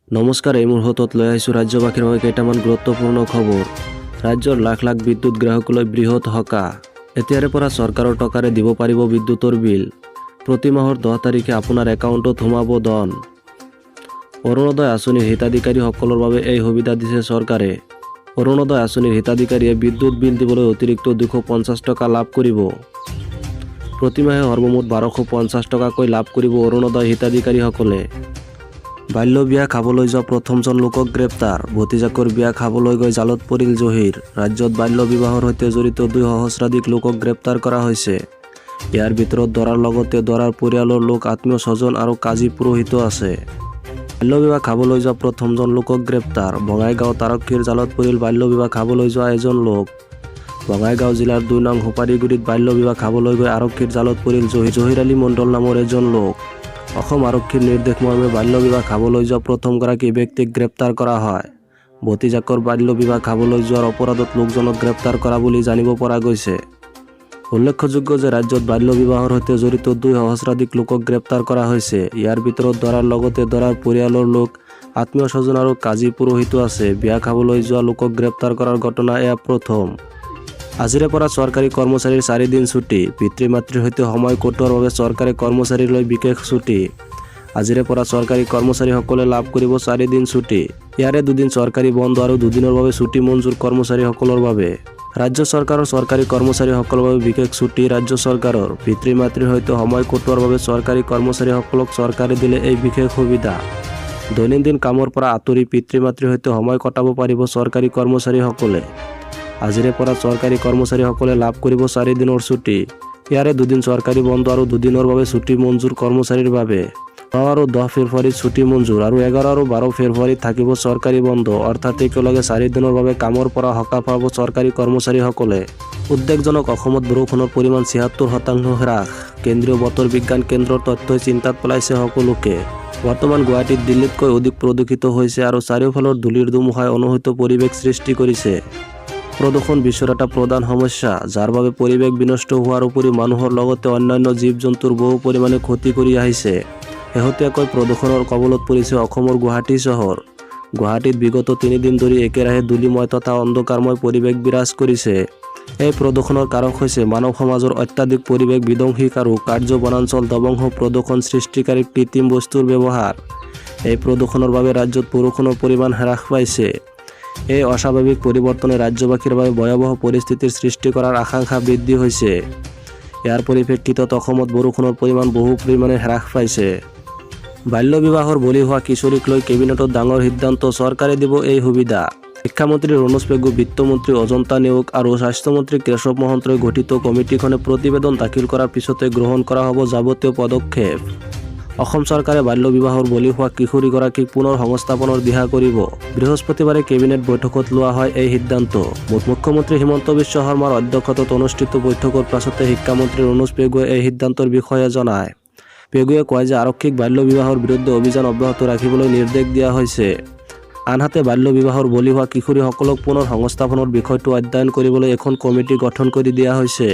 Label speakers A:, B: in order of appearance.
A: নমস্কাৰ, এই মুহূৰ্তত লৈ আহিছোঁ ৰাজ্যবাসীৰ বাবে কেইটামান গুৰুত্বপূৰ্ণ খবৰ। ৰাজ্যৰ লাখ লাখ বিদ্যুৎ গ্ৰাহকলৈ বৃহৎ সকাহ। এতিয়াৰে পৰা চৰকাৰৰ টকাৰে দিব পাৰিব বিদ্যুতৰ বিল। প্ৰতি মাহৰ 10 তাৰিখে আপোনাৰ একাউণ্টত সোমাব ধন। অৰুণোদয় আঁচনিৰ হিতাধিকাৰীসকলৰ বাবে এই সুবিধা দিছে চৰকাৰে। অৰুণোদয় আঁচনিৰ হিতাধিকাৰীয়ে বিদ্যুৎ বিল দিবলৈ অতিৰিক্ত 250 টকা লাভ কৰিব। প্ৰতিমাহে সৰ্বমুঠ 1250 টকাকৈ লাভ কৰিব অৰুণোদয় হিতাধিকাৰীসকলে। বাল্য বিয়া খাবলৈ যোৱা প্ৰথমজন লোকক গ্ৰেপ্তাৰ। ভতিজাকৰ বিয়া খাবলৈ গৈ জালত পৰিল জহিৰ। ৰাজ্যত বাল্য বিবাহৰ সৈতে জড়িত দুই সহস্ৰাধিক লোকক গ্ৰেপ্তাৰ কৰা হৈছে। ইয়াৰ ভিতৰত দৰাৰ লগতে দৰাৰ পৰিয়ালৰ লোক, আত্মীয় স্বজন আৰু কাজী পুৰোহিতো আছে। বাল্য বিবাহ খাবলৈ যোৱা প্ৰথমজন লোকক গ্ৰেপ্তাৰ। বঙাইগাঁৱত আৰক্ষীৰ জালত পৰিল বাল্য বিবাহ খাবলৈ যোৱা এজন লোক। বঙাইগাঁও জিলাৰ 2 নং সুপাৰীগুৰিত বাল্য বিবাহ খাবলৈ গৈ আৰক্ষীৰ জালত পৰিল জহিৰ আলী মণ্ডল নামৰ এজন লোক। অসম আৰক্ষীৰ নিৰ্দেশ মৰ্মে বাল্য বিবাহ খাবলৈ যোৱা প্ৰথমগৰাকী ব্যক্তিক গ্ৰেপ্তাৰ কৰা হয়। ভতিজাকৰ বাল্য বিবাহ খাবলৈ যোৱাৰ অপৰাধত লোকজনক গ্ৰেপ্তাৰ কৰা বুলি জানিব পৰা গৈছে। উল্লেখযোগ্য যে ৰাজ্যত বাল্য বিবাহৰ সৈতে জড়িত দুই সহস্ৰাধিক লোকক গ্ৰেপ্তাৰ কৰা হৈছে। ইয়াৰ ভিতৰত দৰাৰ লগতে দৰাৰ পৰিয়ালৰ লোক, আত্মীয় স্বজন আৰু কাজী পুৰোহিতো আছে। বিয়া খাবলৈ যোৱা লোকক গ্ৰেপ্তাৰ কৰাৰ ঘটনা এয়া প্ৰথম। আজিৰে পৰা চৰকাৰী কৰ্মচাৰীৰ 4 দিন ছুটী। পিতৃ মাতৃৰ সৈতে সময় কটোৱাৰ বাবে চৰকাৰে কৰ্মচাৰীলৈ বিশেষ ছুটী। আজিৰে পৰা চৰকাৰী কৰ্মচাৰীসকলে লাভ কৰিব 4 দিন ছুটী। ইয়াৰে দুদিন চৰকাৰী বন্ধ আৰু দুদিনৰ বাবে ছুটী মঞ্জুৰ কৰ্মচাৰীসকলৰ বাবে। ৰাজ্য চৰকাৰৰ চৰকাৰী কৰ্মচাৰীসকলৰ বাবে বিশেষ ছুটী। ৰাজ্য চৰকাৰৰ পিতৃ মাতৃৰ সৈতে সময় কটোৱাৰ বাবে চৰকাৰী কৰ্মচাৰীসকলক চৰকাৰে দিলে এই বিশেষ সুবিধা। দৈনন্দিন কামৰ পৰা আঁতৰি পিতৃ মাতৃৰ সৈতে সময় কটাব পাৰিব চৰকাৰী কৰ্মচাৰীসকলে। আজিৰে পৰা চৰকাৰী কৰ্মচাৰীসকলে লাভ কৰিব 4 দিনৰ ছুটী। ইয়াৰে দুদিন চৰকাৰী বন্ধ আৰু দুদিনৰ বাবে ছুটী মঞ্জুৰ কৰ্মচাৰীৰ বাবে। 9 আৰু 10 ফেব্ৰুৱাৰীত ছুটী মঞ্জুৰ আৰু 11 আৰু 12 ফেব্ৰুৱাৰীত থাকিব চৰকাৰী বন্ধ। অৰ্থাৎ একেলগে 4 দিনৰ বাবে কামৰ পৰা সকাহ পাব চৰকাৰী কৰ্মচাৰীসকলে। উদ্বেগজনক, অসমত বৰষুণৰ পৰিমাণ 76% হ্ৰাস। কেন্দ্ৰীয় বতৰ বিজ্ঞান কেন্দ্ৰৰ তথ্যই চিন্তাত পেলাইছে সকলোকে। বৰ্তমান গুৱাহাটীত দিল্লীতকৈ অধিক প্ৰদূষিত হৈছে আৰু চাৰিওফালৰ ধূলিৰ ধুমুহাই অনুহিত পৰিৱেশ সৃষ্টি কৰিছে। প্ৰদূষণ বিশ্বৰ এটা প্ৰধান সমস্যা, যাৰ বাবে পৰিৱেশ বিনষ্ট হোৱাৰ উপৰি মানুহৰ লগতে অন্যান্য জীৱ জন্তুৰ বহু পৰিমাণে ক্ষতি কৰি আহিছে। শেহতীয়াকৈ প্ৰদূষণৰ কবলত পৰিছে অসমৰ গুৱাহাটী চহৰ। গুৱাহাটীত বিগত 3 দিন ধৰি একেৰাহে ধূলিময় তথা অন্ধকাৰময় পৰিৱেশ বিৰাজ কৰিছে। এই প্ৰদূষণৰ কাৰক হৈছে মানৱ সমাজৰ অত্যাধিক পৰিৱেশ বিধ্বংসী আৰু কাৰ্য, বনাঞ্চল ধ্বংস, প্ৰদূষণ সৃষ্টিকাৰী কৃত্ৰিম বস্তুৰ ব্যৱহাৰ। এই প্ৰদূষণৰ বাবে ৰাজ্যত বৰষুণৰ পৰিমাণ হ্ৰাস পাইছে। এই অস্বাভাৱিক পৰিৱৰ্তনে ৰাজ্যবাসীৰ বাবে ভয়াৱহ পৰিস্থিতিৰ সৃষ্টি কৰাৰ আশংকা বৃদ্ধি হৈছে। ইয়াৰ পৰিপ্ৰেক্ষিতত অসমত বৰষুণৰ পৰিমাণ বহু পৰিমাণে হ্ৰাস পাইছে। বাল্য বিবাহৰ বলি হোৱা কিশোৰীক লৈ কেবিনেটত ডাঙৰ সিদ্ধান্ত। চৰকাৰে দিব এই সুবিধা। শিক্ষামন্ত্ৰী ৰণোজ পেগু, বিত্তমন্ত্ৰী অজন্তা নেওগ আৰু স্বাস্থ্যমন্ত্ৰী কেশৱ মহন্তই গঠিত কমিটিখনে প্ৰতিবেদন দাখিল কৰাৰ পিছতে গ্ৰহণ কৰা হ'ব যাৱতীয় পদক্ষেপ। অসম চৰকাৰে বাল্য বিবাহৰ বলি হোৱা কিশোৰীগৰাকীক পুনৰ সংস্থাপনৰ দিহা কৰিব। বৃহস্পতিবাৰে কেবিনেট বৈঠকত লোৱা হয় এই সিদ্ধান্ত। মুখ্যমন্ত্ৰী হিমন্ত বিশ্ব শৰ্মাৰ অধ্যক্ষতাত অনুষ্ঠিত বৈঠকৰ পাছতে শিক্ষামন্ত্ৰী ৰণোজ পেগুৱে এই সিদ্ধান্তৰ বিষয়ে জনায়। পেগুৱে কয় যে আৰক্ষীক বাল্য বিবাহৰ বিৰুদ্ধে অভিযান অব্যাহত ৰাখিবলৈ নিৰ্দেশ দিয়া হৈছে। আনহাতে বাল্য বিবাহৰ বলি হোৱা কিশোৰীসকলক পুনৰ সংস্থাপনৰ বিষয়টো অধ্যয়ন কৰিবলৈ এখন কমিটি গঠন কৰি দিয়া হৈছে।